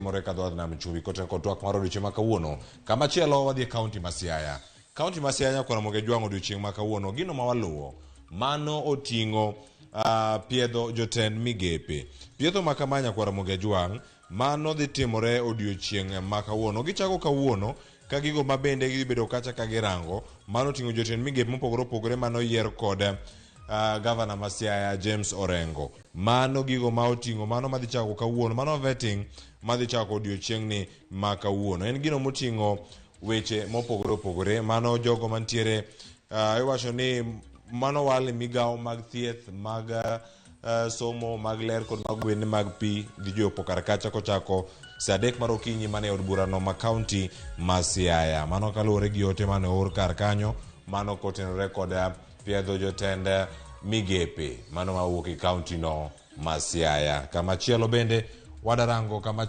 Timore ka dhowadh nam chumbi kotenore kod twak mar odiochieng' ma kawuono. Kama chielo wadhi e kaunti ma Siaya. Kaunti ma Siaya nyakwar Ramogi Ajwang' odiochieng' ma kawuono gino ma waluwo mano oting'o uh, piedho jotend migepe. Pietho ma kama nyakwar Ramogi Ajwang' mano dhi timore odiochieng' ma kawuono. Gichako kawuono ka gigo ma bende gidhi bedo kacha ka girango mano oting'o jotend migepe mopogore opogore mane oyier kod uh, gavana ma Siaya James Orengo. Mano gigo ma oting'o mano madhi chako kawuono, mano vetting madhi chako odiochieng'ni ma kawuono. En gino moting'o weche mopogore opogore. Mano jogo mantiere uh, iwacho ni mano wal e migawo mag thieth mag uh, somo mag ler kod mag gwende mag pi dhi chopo kar kacha kochako saa adek mar okinyi mane od burano ma kaunti ma Siaya. Mano kaluwore gi ote mane oor kar kanyo mano kotenore kod piedho jotend migepe mano mawuok e kaunti no ma Siaya. Kama chielo bende wadarango kama